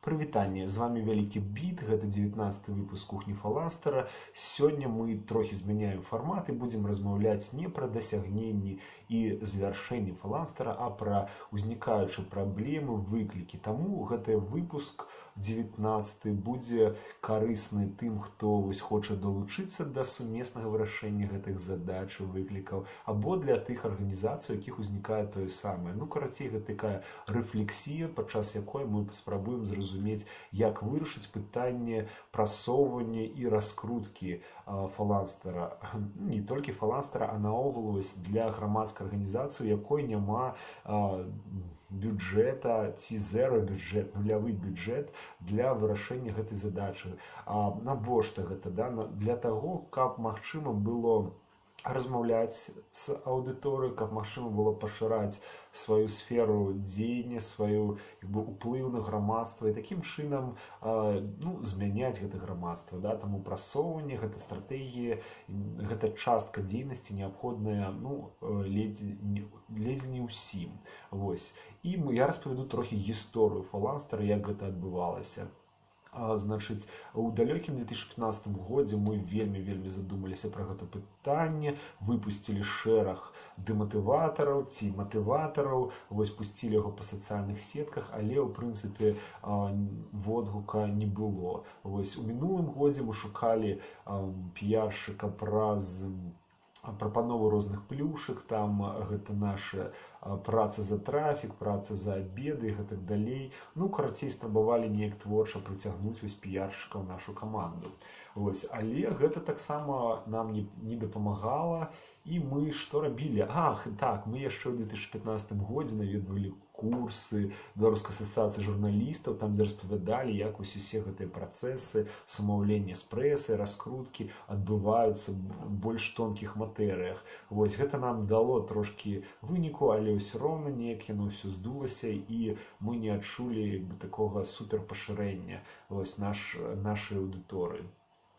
Прывітанне, з вамі Вялікі Біт, гэта 19 выпуск «Кухні Фаланстара». Сёння мы трохі змяняем фармат і будзем размаўляць не пра дасягненні і завяршэнні Фаланстара, а пра ўзнікаючыя праблемы, выклікі. Таму гэты выпуск 19 будзе карысны тым, хто вось хоча далучыцца да сумеснага вырашэння гэтых задач і выклікаў, або для тых арганізацый, у якіх узнікае тое самае. Ну, карацей, гэта такая рэфлексія, падчас якой мы паспрабуем зразумець, як вырашыць пытанне прасоўвання і раскруткі Фаланстара. Не толькі Фаланстара, а наогул вось для грамадскай арганізацыі, у якой няма бюджэта ці зэра бюджэт, нулявы бюджэт для вырашэння гэтай задачы. А навошта гэта, да? Для таго, каб магчыма было размаўляць з аўдыторыяй, каб магчыма было пашыраць сваю сферу дзеяння, сваю, як бы, уплыў на грамадства і такім чынам, ну, змяняць гэта грамадства. Да? Таму прасоўванне, гэта стратэгія, гэта частка дзейнасці неабходная, ну, ледзь не ўсім. Вось. І я распавяду трохі гісторыю Фаланстара, як гэта адбывалася. Значыць, у далёкім 2015 годзе мы вельмі-вельмі задумаліся пра гэта пытанне, выпусцілі шэраг дэматыватараў ці матыватараў, вось пусцілі яго па сацыяльных сетках, але ў прынцыпе водгука не было. Вось у мінулым годзе мы шукалі піяршчыка праз прапанову розных плюшак, там гэта наша праца за трафік, праца за абеды і гэтак далей. Ну, карацей, спрабавалі неяк творча прыцягнуць вось піяршчыка ў нашу каманду. Вось, але гэта таксама нам не дапамагала, і мы што рабілі? Ах, так, мы яшчэ ў 2015 годзе наведвалі курсы Беларускай асацыяцыі журналістаў, там, дзе распавядалі, як вось усе гэтыя працэсы сумаўлення з прэсай, раскруткі адбываюцца ў больш тонкіх матэрыях. Вось гэта нам дало трошкі выніку, але ўсё роўна неяк яно ўсё здулася, і мы не адчулі, як бы, такога суперпашырэння вось нашай аўдыторыі.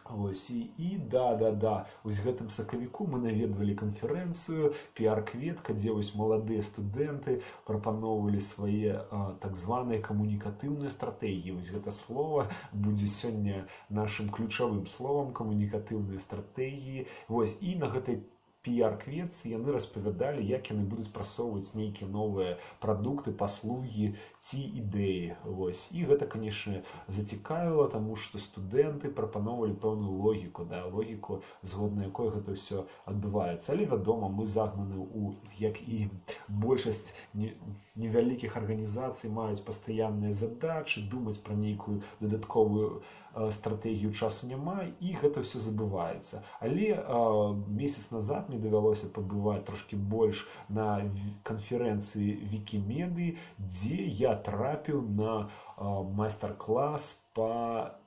Вось, і да, да, да, вось гэтым сакавіку мы наведвалі канферэнцыю піар-кветка, дзе вось маладыя студэнты прапаноўвалі свае так званыя камунікатыўныя стратэгіі. Вось гэта слова будзе сёння нашым ключавым словам — камунікатыўныя стратэгіі. Вось, і на гэтай піар-кветцы яны распавядалі, як яны будуць прасоўваць нейкія новыя прадукты, паслугі ці ідэі. Вось. І гэта, канешне, зацікавіла, таму што студэнты прапаноўвалі пэўную логіку, да, логіку, згодна якой гэта ўсё адбываецца. Але, вядома, мы загнаны ў, як і большасць невялікіх арганізацый, маюць пастаянныя задачы, думаць пра нейкую дадатковую стратэгію часу няма, і гэта ўсё забываецца. Але месяц назад мне давялося пабываць трошкі больш на канферэнцыі Вікімедыі, дзе я трапіў на майстар-клас па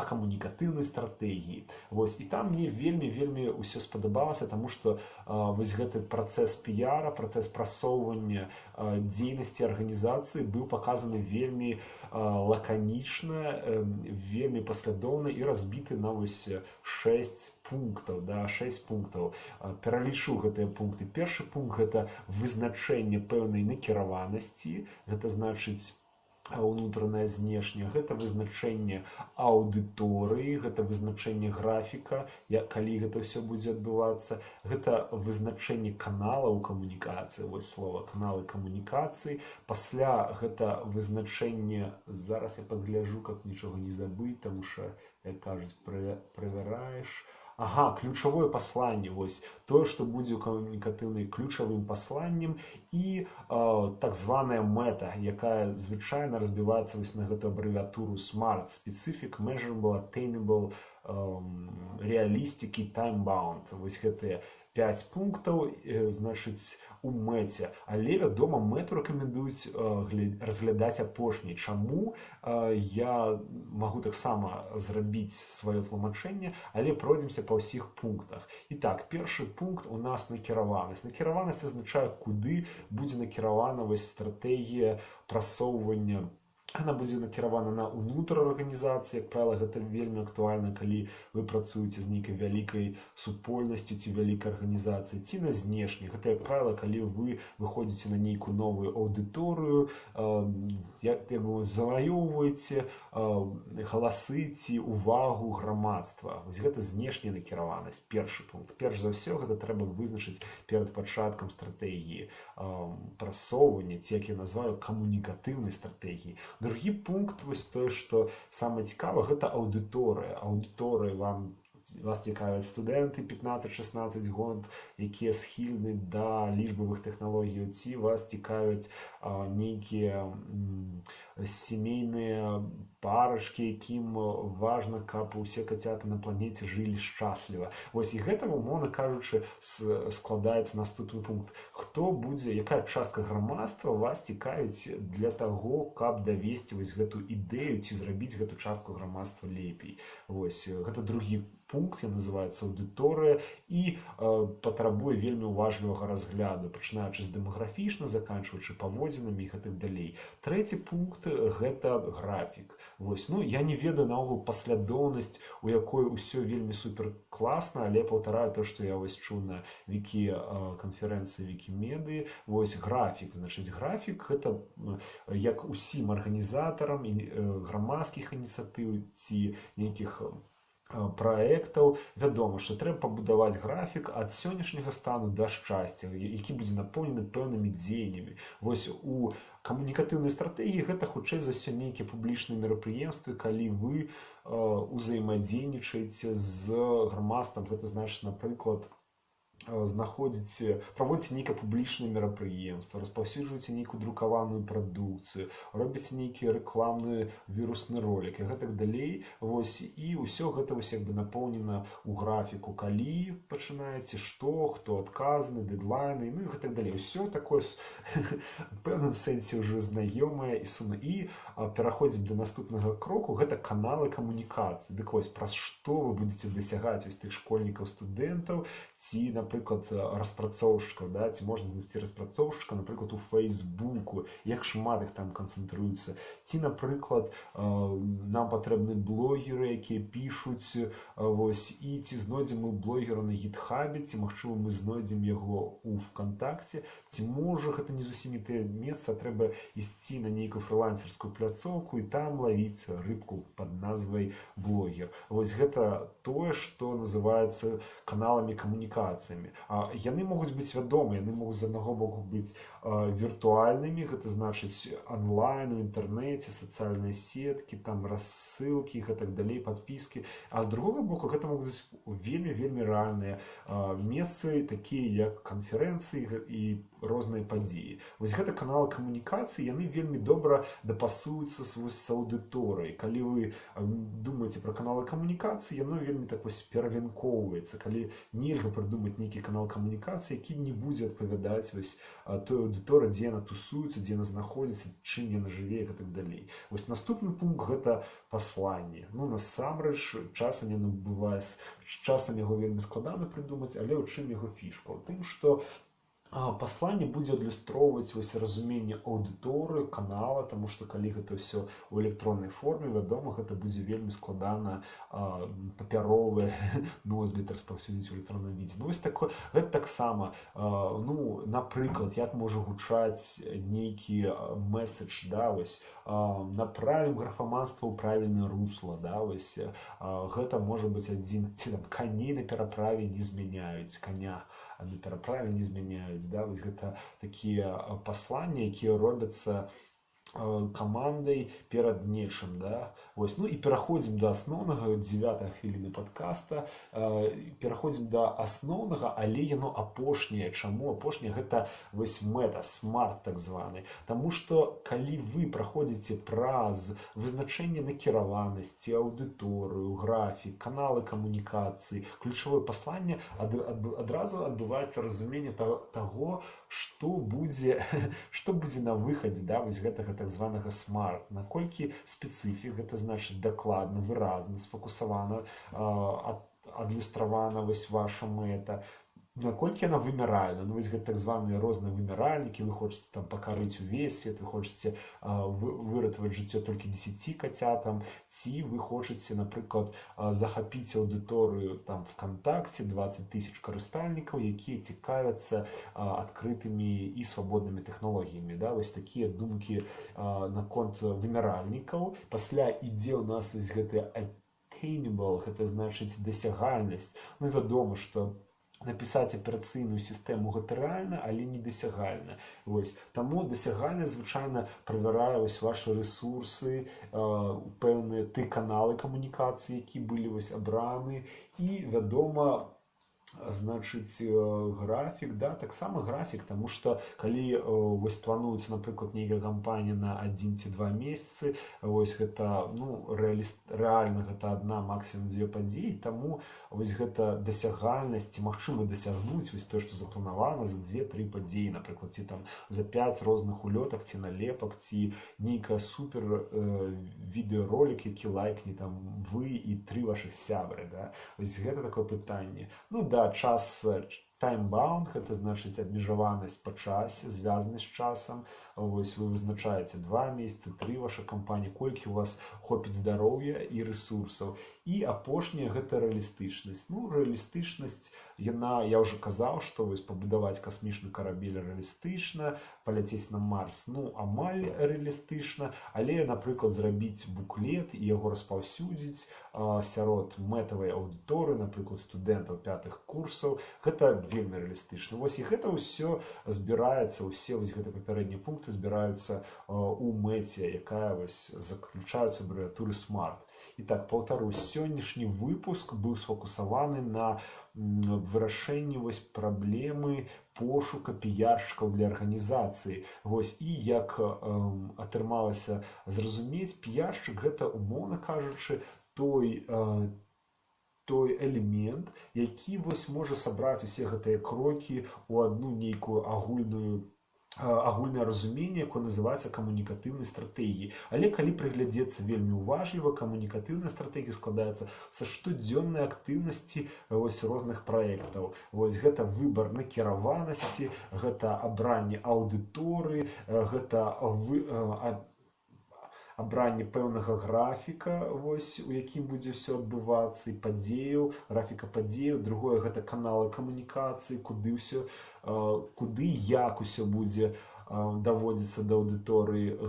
камунікатыўнай стратэгіі. Вось, і там мне вельмі, вельмі ўсё спадабалася, таму што вось гэты працэс піяра, працэс прасоўвання дзейнасці арганізацыі быў паказаны вельмі лаканічна, вельмі паслядоўна і разбіты на вось 6 пунктаў, да, 6 пунктаў. Пералічу гэтыя пункты. Першы пункт — гэта вызначэнне пэўнай накіраванасці, гэта значыць унутраная, знешняя, гэта вызначэнне аўдыторыі, гэта вызначэнне графіка, калі гэта ўсё будзе адбывацца, гэта вызначэнне каналаў камунікацыі, вось слова каналы камунікацыі, пасля гэта вызначэнне, зараз я падгляжу, каб нічога не забыць, таму што, як кажуць, правяраеш. Ага, ключавое пасланне, вось тое, што будзе ў камунікатыўнай ключавым пасланнем, і так званая мэта, якая звычайна разбіваецца вось на гэту абрэвіатуру SMART: Specific, Measurable, Attainable, Realistic і Time-bound. Вось гэтыя 5 пунктаў, значыць, у мэце. Але, вядома, мэту рэкамендуюць разглядаць апошняй. Чаму? Я магу таксама зрабіць сваё тлумачэнне, але пройдземся па ўсіх пунктах. І так, першы пункт у нас накіраванасць. Накіраванасць азначае, куды будзе накіравана вось стратэгія прасоўвання Она будзе накіравана на ўнутр арганізацыі, як правіла, гэта вельмі актуальна, калі вы працуеце з нейкай вялікай супольнасцю ці вялікай арганізацыяй, ці на знешні. Гэта, як правіла, калі вы выходзіце на нейкую новую аўдыторыю, як бы заваёўваеце галасы ці увагу грамадства. Вось гэта знешняя накіраванасць, першы пункт. Перш за ўсё, гэта трэба вызначыць перад пачаткам стратэгіі прасоўвання, ці, як я назваю, камунікатыўнай стратэгіі. Другі пункт, вось тое, што самае цікава, гэта аўдыторыя. Аўдыторыя вам вас цікавяць студэнты 15-16 год, якія схільны да лічбавых тэхналогій, ці вас цікавяць нейкія сямейныя парачкі, якім важна, каб усе кацяты на планеце жылі шчасліва. Вось і гэта, умоўна кажучы, складаецца наступны пункт. Хто будзе, якая частка грамадства вас цікавіць для таго, каб давесці вось гэту ідэю ці зрабіць гэту частку грамадства лепей. Вось гэта другі пункт, ён называецца аўдыторыя і патрабуе вельмі уважлівага разгляду, пачынаючы з дэмаграфічна, заканчваючы паводзінамі і гэтак далей. Трэці пункт гэта графік. Вось, ну, я не ведаю наогул паслядоўнасць, у якой усё вельмі супер класна, але паўтараю то, што я вось чуў на вікі канферэнцыі Вікімедыі. Вось графік, значыць, графік гэта як усім арганізатарам і грамадскіх ініцыятыў ці нейкіх праектаў вядома, што трэба пабудаваць графік ад сённяшняга стану да шчасця, які будзе напоўнены пэўнымі дзеяннямі. Вось у камунікатыўнай стратэгіі гэта хутчэй за ўсё нейкія публічныя мерапрыемствы, калі вы узаемадзейнічаеце з грамадствам. Гэта значыць, напрыклад, знаходзіце, праводзіце нейкае публічнае мерапрыемства, распаўсюджваеце нейкую друкаваную прадукцыю, робіце нейкі рэкламны вірусны ролик і гэтак далей. Вось, і ўсё гэта вось як бы напоўнена ў графіку, калі пачынаеце, што, хто адказны, дэдлайны, ну і гэтак далей. Усё такое в пэўным сэнсе ўжо знаёмае і сумна. І пераходзім да наступнага кроку, гэта каналы камунікацыі. Дык вось, праз што вы будзеце дасягаць вось тых школьнікаў, студэнтаў ці, напрыклад, распрацоўшчыкаў, да, ці можна знайсці распрацоўшчыка, напрыклад, у Фейсбуку, як шмат іх там канцэнтруецца, ці, напрыклад, нам патрэбны блогеры, якія пішуць, вось, і ці знойдзем мы блогера на гітхабе, ці, магчыма, мы знойдзем яго ў ВКонтакце, ці, можа, гэта не зусім не тое месца, трэба ісці на нейкую фрылансерскую пляцоўку і там лавіць рыбку пад назвай блогер. Вось гэта тое, што называецца каналамі камунікацыямі. Яны могуць быць вядомыя, яны могуць з аднаго боку быць віртуальнымі, гэта значыць онлайн, у інтэрнэце, сацыяльныя сеткі, там рассылкі і гэтак далей, падпіскі. А з другога боку гэта могуць быць вельмі, вельмі рэальныя месцы, такія як канферэнцыі і розныя падзеі. Вось гэта каналы камунікацыі, яны вельмі добра дапасуюцца з аўдыторыяй. Калі вы думаеце пра каналы камунікацыі, яно вельмі так вось перавінкоўваецца, калі нельга прыдумаць нейкі канал камунікацыі, які не будзе адпавядаць вось той аўдыторыі, дзе яна тусуецца, дзе яна знаходзіцца, чым яна жыве і гэтак далей. Вось наступны пункт гэта пасланне. Ну, насамрэч, часам яно бывае, часам яго вельмі складана прыдумаць, але ў чым яго фішка? У тым, што пасланне будзе адлюстроўваць вось разуменне аўдыторыі, канала, таму што калі гэта ўсё ў электроннай форме, вядома, гэта будзе вельмі складана папяровы носьбіт распаўсюдзіць у электронным відзе. Ну, вось такое, гэта таксама, ну, напрыклад, як можа гучаць нейкі месседж, да, вось, направім графаманства ў правільнае русло, да, вось, гэта можа быць адзін, ці там коней на пераправе не змяняюць, коня на пераправе не змяняюць, да, вось гэта такія пасланні, якія робяцца камандай перад нечым, да. Вось, ну і пераходзім да асноўнага, 9 хвіліны падкаста, пераходзім да асноўнага, але яно апошняе. Чаму апошняе? Гэта вось мэта, смарт так званы. Таму што калі вы праходзіце праз вызначэнне накіраванасці, аўдыторыю, графік, каналы камунікацыі, ключавое пасланне, адразу адбываецца разуменне таго, што будзе, што будзе на выхадзе, да, вось гэтага так званага смарт, наколькі спецыфік, гэта значыць дакладна, выразна, сфокусавана, адлюстравана вось ваша мэта. Наколькі яна вымяральна? Ну, вось гэта так званыя розныя вымяральнікі: вы хочаце там пакарыць увесь свет, вы хочаце выратаваць жыццё толькі 10 кацятам, ці вы хочаце, напрыклад, захапіць аўдыторыю там ВКонтакте, 20 тысяч карыстальнікаў, якія цікавяцца адкрытымі і свабоднымі тэхналогіямі. Да? Вось такія думкі наконт вымяральнікаў. Пасля ідзе ў нас вось гэты attainable, гэта значыць дасягальнасць. Ну, вядома, што напісаць аперацыйную сістэму — гэта рэальна, але недасягальна. Вось таму дасягальнасць звычайна правярае вось вашы рэсурсы, пэўныя ты каналы камунікацыі, які былі вось абраны, і, вядома, значыць, графік, да, таксама графік, таму што калі вось плануецца, напрыклад, нейкая кампанія на 1 ці 2 месяцы, вось гэта, ну, рэальна гэта адна, максімум дзве падзеі, таму вось гэта дасягальнасць, ці магчыма дасягнуць вось тое, што запланавана, за дзве-тры падзеі, напрыклад, ці там за пяць розных улётак ці налепак, ці нейкая супер відэаролік, які лайкне там вы і тры вашых сябры, да? Вось гэта такое пытанне. Ну да, час, time-bound, гэта значыць абмежаванасць па часе, звязаны з часам. Вось вы вызначаеце 2 месяцы, тры, ваша кампанія, колькі у вас хопіць здароўя і рэсурсаў. І апошняе — гэта рэалістычнасць. Ну, рэалістычнасць, яна, я ўжо казаў, што вось пабудаваць касмічны карабель рэалістычна, паляцець на Марс, ну, амаль рэалістычна, але, напрыклад, зрабіць буклет і яго распаўсюдзіць сярод мэтавай аўдыторыі, напрыклад, студэнтаў пятых курсаў, гэта вельмі рэалістычна. Вось і гэта ўсё збіраецца, усе вось гэты папярэднія пункты збіраюцца у мэце, якая вось заключаюцца абрэвіатуры SMART. І так, паўтару, сённяшні выпуск быў сфокусаваны на вырашэнні вось праблемы пошука піяршчыкаў для арганізацыі. Вось і як атрымалася зразумець, піяршчык — гэта, умоўна кажучы, той элемент, які вось можа сабраць усе гэтыя крокі ў адну нейкую агульнае разуменне, якое называецца камунікатыўнай стратэгіяй. Але калі прыглядзецца вельмі ўважліва, камунікатыўная стратэгія складаецца са штодзённай актыўнасці вось розных праектаў. Вось гэта выбар накіраванасці, гэта абранне аўдыторыі, гэта абранне пэўнага графіка, вось, у якім будзе ўсё адбывацца, і падзеяў, графіка падзеяў. Другое — гэта каналы камунікацыі, куды ўсё, куды, як усё будзе даводзіцца да аўдыторыі.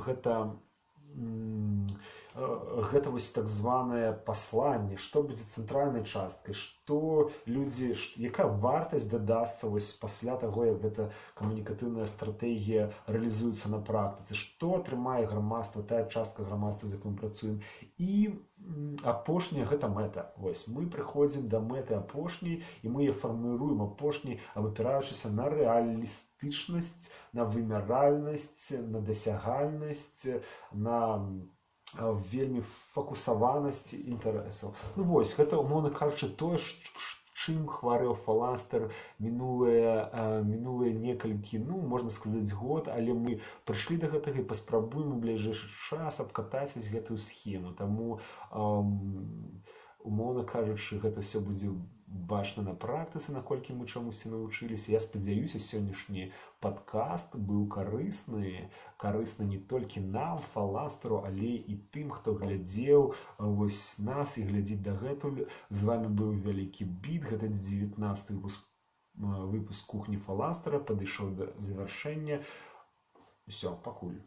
Гэта вось так званае пасланне, што будзе цэнтральнай часткай, што людзі, якая вартасць дадасца вось пасля таго, як гэта камунікатыўная стратэгія рэалізуецца на практыцы, што атрымае грамадства, тая частка грамадства, з якой мы працуем. І апошняе — гэта мэта. Вось мы прыходзім да мэты апошняй, і мы яе фарміруем апошняй, абапіраючыся на рэалістычнасць, на вымяральнасць, на дасягальнасць, на вельмі факусаванасць інтарэсаў. Ну вось, гэта, умоўна кажучы, тое, чым хварэў Фаланстер мінулыя некалькі, ну, можна сказаць, год, але мы прыйшлі да гэтага і паспрабуем у бліжэйшы час абкатаць вось гэтую схему. Таму, умоўна кажучы, гэта ўсё будзе бачна на практыцы, наколькі мы чамусьці навучыліся. Я спадзяюся, сённяшні падкаст быў карысны не толькі нам, Фаланстеру, але і тым, хто глядзеў вось нас і глядзіць дагэтуль. З вами быў Вялікі Біт, гэта 19 выпуск кухні Фаланстера падышоў да завяршэння. Усё, пакуль.